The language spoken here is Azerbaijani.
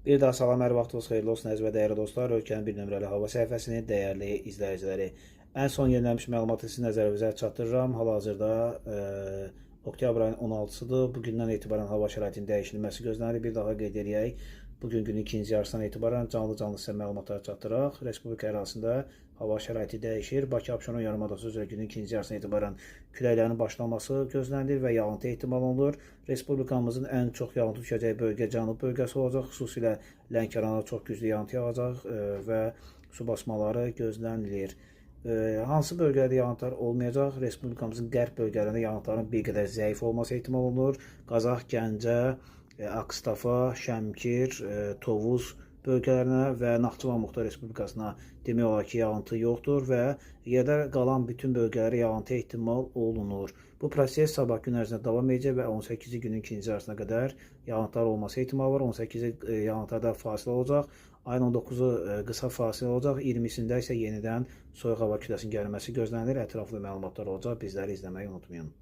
Bir daha salam, hər vaxtınız xeyirli olsun, əziz və dəyərli dostlar. Ölkənin bir nömrəli hava səhifəsinin dəyərli izləyiciləri. Ən son yenilənmiş məlumatı sizin nəzərinizə çatdırıram. Hal-hazırda oktyabr ayının 16-sıdır. Bugündən etibarən hava şəraitinin dəyişilməsi gözlənilir. Bir daha qeyd eləyək. Bugün günün ikinci yarısından etibarən canlı-canlı sizə məlumatları çatdıraq. Respublika ərazisində hava şəraiti dəyişir. Bakı Abşeron yarımadası üzrə günün ikinci yarısından etibarən küləklərin başlaması gözlənilir və yağıntı ehtimal olunur. Respublikamızın ən çox yağıntı düşəcəyi bölgə cənub bölgəsi olacaq. Xüsusilə Lənkəranda çox güclü yağıntı yağacaq və su basmaları gözlənilir. Hansı bölgələrdə yağıntılar olmayacaq? Respublikamızın qərb bölgələrində yağıntıların bir qədər zəif olması ehtimal olunur. Qazax, Gəncə, Ağstafa, Şəmkir, Tovuz bölgələrinə və Naxçıvan Muxtar Respublikasına demək olar ki, yağıntı yoxdur və yerdə qalan bütün bölgələrə yağıntı ehtimal olunur. Bu proses sabah gün ərzində davam edəcək və 18-ci günün ikinci yarısına qədər yağıntılar olması ehtimalı var. 18-i yağıntılarda fasilə olacaq. Ayın 19-u qısa fasilə olacaq. 20-sində isə yenidən soyuq hava kütləsinin gəlməsi gözlənilir. Ətraflı məlumatlar olacaq. Bizləri izləməyi unutmayın.